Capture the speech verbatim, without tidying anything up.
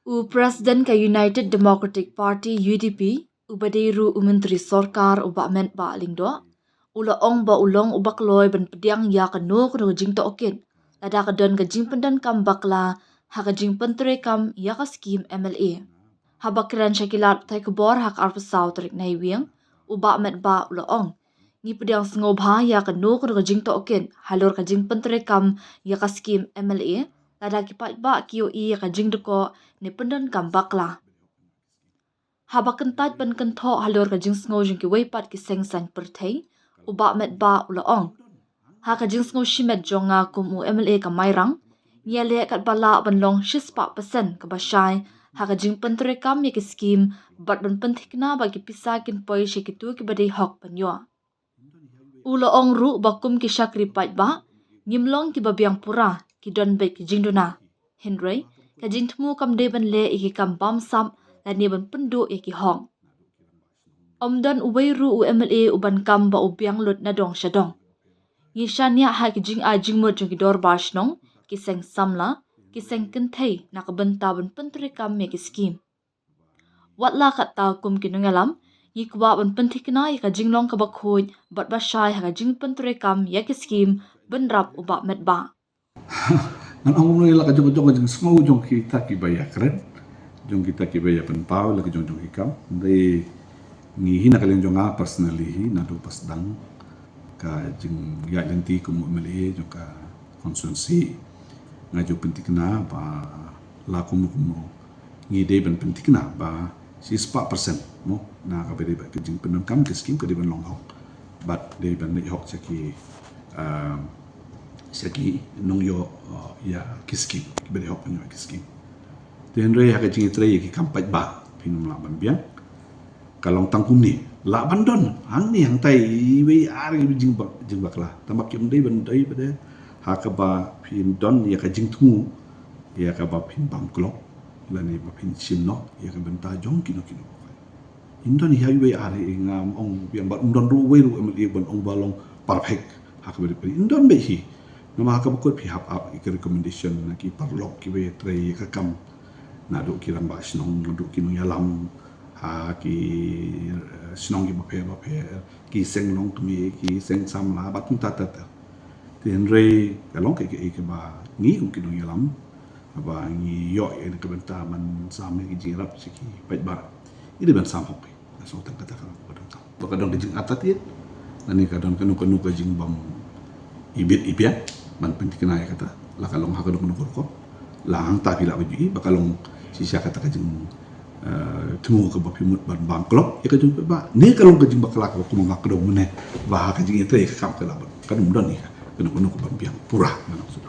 U President ka United Democratic Party, U D P, uba dei ruh u Myntri Sorkar, u Bah Metbah Lyngdoh, u la ong ba u long uba kloi ban pdiang ïa kano kano ka jingtohkit lada ka don ka jingpyndonkam bakla ha ka jingpyntreikam ïa ka skim M L A. Haba kren sha ki lad pathai khubor ha ka arphew saw tarik Naiwieng, u Bah Metbah u la ong, ngi pdiang sngewbha ïa kano kano ka jingtohkit halor ka jingpyntreikam ïa ka skim M L A lada ki paidbah ki ïohi ïa ka jingdkoh ne pyndonkam bakla. Haba kyntait ban kynthoh halor ka jingsngew jong kiwei pat ki seng saiñ pyrthei, u Bah Metbah u la ong, ha ka jingsngew shimet jong nga kum u M L A ka Mairang, ngi ïaleh katba lah ban long shispah percent kaba shai ha ka jingpyntreikam ïa ki skim bad ban pynthikna ba ki pisa kin poi sha kito kiba dei hok ban ïoh. U la ong ruh ba kum ki shakri paidbah, ngim long kiba biang pura, ki don beit ki jingduna. Hynrei ka jingthmu kam dei ban leh ïa ki kam bamsap lane ban pynduh ïa ki hok. Ym don uwei ruh u M L A uban kam ba u biang lut na dong sha dong. Ngi shaniah ha ki jingai jingmut jong ki dorbar shnong, ki seng samla, ki seng kynthei na ka bynta ban pyntreikam ïa ki skim. Watla katta, kum ki nongïalam, ngi kwah ban pynthikna ïa ka jinglong kaba khuid bad ba shai ha ka jingpyntreikam ïa ki skim, bynrap u Bah Metbah. Ngan ong kumno, ïa la ka jong ka jong ka jingsngew jong kita kiba ïakren, jong kita kiba ïapynpaw la ka jong jong ki kam. Hynrei ngi hi na ka liang jong nga personally hi, naduh ba sdang ka jingïaid lynti kum u M L A jong ka constituency, nga ju pynthikna ba la kumno kumno ngi dei ban pynthikna ba shispah percent mo na kaba dei ba ka jingpyndonkam ki skim ka dei ban long hok bad dei ban leit hok sha ki, ah, sha ki nongïoh, ah, ïa ki skim, kiba dei hok ban ïoh ïa ki skim. Te hynrei ha ka jingïatrei ïa ki kam paidbah phin ym lah ban biang. Ka long tang kumne, lah ban don hangne hangtai iwei ar iwei jingbak-, jingbakla, tangba kim dei ban dei ba dei ha kaba phin don ïa ka jingthmu ïa kaba phin bam klop lane ba phin shim noh ïa ka bynta jong kino kino. Ym don hi ha iwei ar, ngam ong biang, bad ym don ruh uwei ruh M L A ban ong ba long perfect ha kaba dei. Ym don beit hi. Namar ha kaba kut phi hap ap ïa ki recommendation na ki paralok kiba ïatrei ïa ka kam, naduh ki rangbah shnong, naduh ki nongïalam ha ki, eh, shnong kiba pher bapher, ki seng longkmie, ki seng samla bad kumta ter ter. Te hynrei ka long kaei kaei kaba ngi kum ki nongïalam, haba ngi ïoh ïa ka bynta ban sam ïa ki jingïarap sha ki paidbah, ngi dei ban sam hok. Ka shu tang kata ka long kaba donkam. Ba ka don ka jingartatien lane ka don kano kano ka jingbym ibit ibiang ban pynthikna ïa kata, la ka long ha kano kano ka rukom. La hangta phi lah ban ïohi ba ka long shisha kata ka jing, eh, thmu kaba phi mut ban bam klop ïa ka jong paidbah, ne ka long ka jingbakla kaba kum nga kdew mynne ba ha ka jingïatrei ïa ka kam ka lah ban, kan ym don ïa ka kano kano ka ban biang pura, ngan ong shuh.